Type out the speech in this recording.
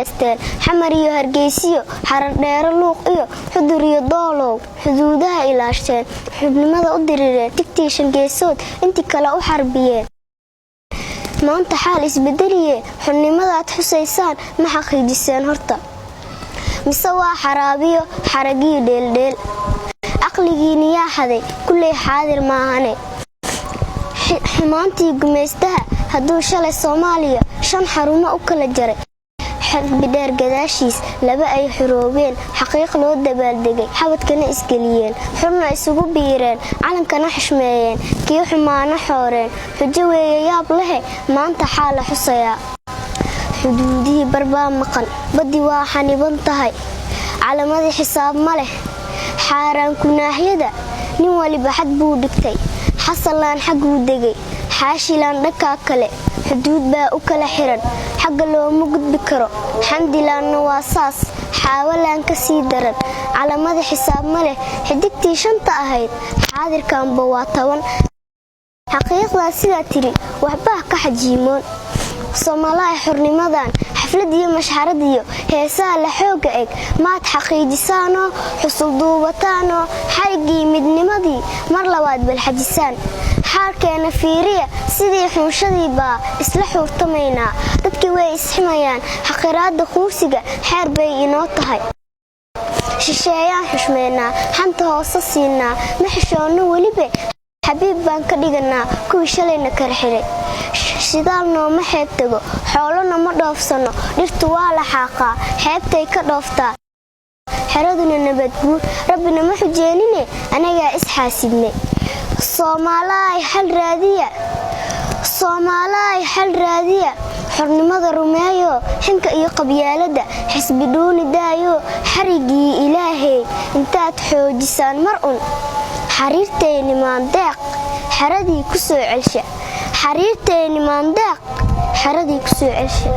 Xeesteen Xamar iyo Hargeysiyo, Xarardheero, Luuq iyo Xudur iyo Doolow, xuduudaha ilaashteen, xubnimada u dirireen, tigtii shangeesood intii kale u xarbiyeen. Maanta xaal isbedeliye, xurnimadaad xusaysaan ma xaqiijiseen horta, mise waa xaraabiyo xaragiyo dheeldheel? Caqligiini yaa xaday? Kulley xaadir maahane. Xumaantii gumaystaha hadduu shalay Soomaaliya shan xarumo u kala jaray, xarbi dheer gadaashiis laba ay xuroobeen, xaqiiq loo dabaaldegay, xabadkana isgeliyeen, xurna isugu biireen, calankana xushmeeyeen, kii xumaana xooreen, xujo weeye yaab lehe. Maanta xaa la xusayaa? Xuduudihii barbaa maqan, baddi waa xaniban tahay, calamadii xisaab ma leh, xaaraan kunaahyada nin waliba xad buu dhigtay, Xasanlaan xagguu degay, Xaashilaan dhankaa kale, xuduud baa u kala xiran, xagga looma gudbi karo, Xamdilaanna waa saas, Xaawalaan ka sii daran, calamada xisaab ma leh, xidigtii shanta ahayd xaadirkanba waa 10. Xaqiiqdaa sidaa tiri waxbaa ka xajiimoon. Soomalaay, xornimadan xaflad iyo mashxarad iyo heesaha la xoogga eg maad xaqiijisaanoo xusul duubataanoo xariggii midnimadii mar labaad balxajisaan? Xaalkeena fiiriya, sidii xunshadii baa isla xuurtamaynaa, dadkii way isximayaan, xaqiraadda quursiga xeer bay inoo tahay. Shisheeyaan xushmeynaa, xanta hoose siinaa, ma xishoonno, weliba xabiib baan ka dhiganaa kuwii shalayna kala xiray. Shidaal nooma xeeb tego, xoolona ma dhoofsano, dhirtu waa la xaaqaa, xeebtay ka dhooftaa, xeraduna nabadguur. Rabbina ma xujeenine, anagaa isxaasidne. Soomaalaay, xal raadiya. Soomaalaay, xal raadiya. Xornimada rumeeyo, xinka iyo qabyaaladda xisbi dhuuni daayo, xarigii Ilaahay intaad xoojisaan mar un xariirtayni Maandeeq xeradii ku soo celsha. Xariirtayni Maandeeq xeradii ku soo celsha.